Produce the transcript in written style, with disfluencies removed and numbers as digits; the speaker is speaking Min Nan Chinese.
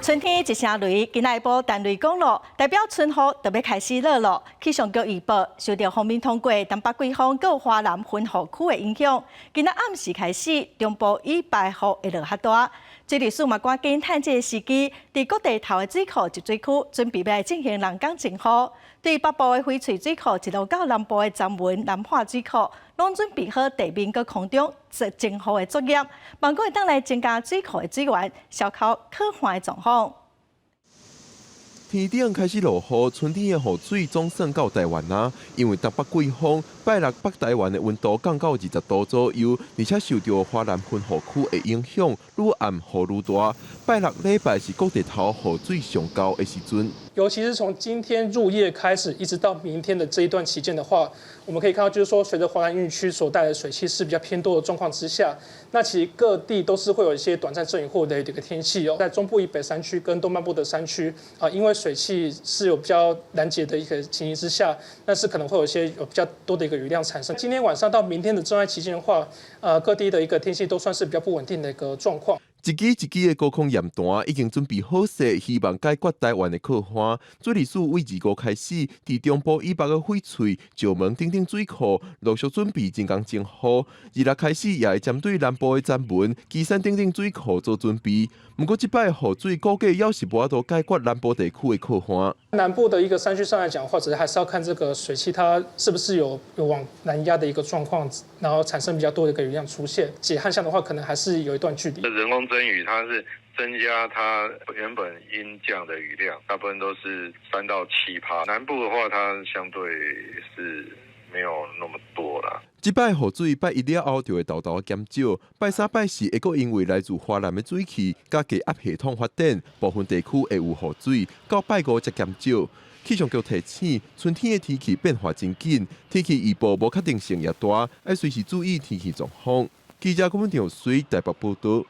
春天一聲雷，今仔晡陳雷講落，代表春雨就欲開始落囉。氣象局預報，受著鋒面通過東北季風佮華南雲雨區的影響，今仔暗時開始，中部以北雨會落較大。水利署嘛趕緊趁這个時機，佇各地頭的水庫集水區準備欲來進行人工增雨。對北部的翡翠水庫，一路到南部的鏨文、南化水庫，攏準備好地面佮空中增雨的作業，望講會當來增加水庫的水源，消剾乾旱的狀況。天頂開始落雨，春天的雨水總算到台灣啊！因為東北季風，拜六北台灣的溫度降到20度左右，而且受著華南雲雨區的影響，愈暗雨愈大。拜六禮拜是各地頭雨水上高的時陣。尤其是從今天入夜開始，一直到明天的這一段期間的話，我們可以看到，就是說，隨着華南雲區所帶來的水汽是比較偏多的狀況之下，那其實各地都是會有一些短暫陣雨或雷雨的一個天氣哦。在中部以北山區跟東半部的山區啊，因為水汽是有比較攔截的一個情形之下，那是可能會有一些有比較多的一個雨量產生。今天晚上到明天的這段期間的話，各地的一個天氣都算是比較不穩定的一個狀況。一支一支的高空鹽彈已經準備好勢，希望解決台灣的乾旱。水利署為25開始，佇中部以北的翡翠、石門等等水庫陸續準備人工增雨。26開始也會針對南部的鏨文、旗山等等水庫做準備。毋過這擺雨水估計猶是無法度解決南部地區的乾旱。南部的一個山區上來講的話，只是還是要看這個水汽它是不是有往南壓的一個狀況，然後產生比較多的一個雨量出現。解旱象的話，可能還是有一段距離。人工增雨，它是增加它原本應降的雨量，大部分都是3到7%。南部的話，它相對是沒有那麼多啦。這擺雨水拜一了後就會沓沓減少，拜三拜四會閣因為來自華南的水汽佮低壓系統發展，部分地區會有雨水，到拜五才減少。氣象局提醒，春天的天氣變化真緊，天氣預報無確定性也大，愛隨時注意天氣狀況。記者郭文長水台北報道。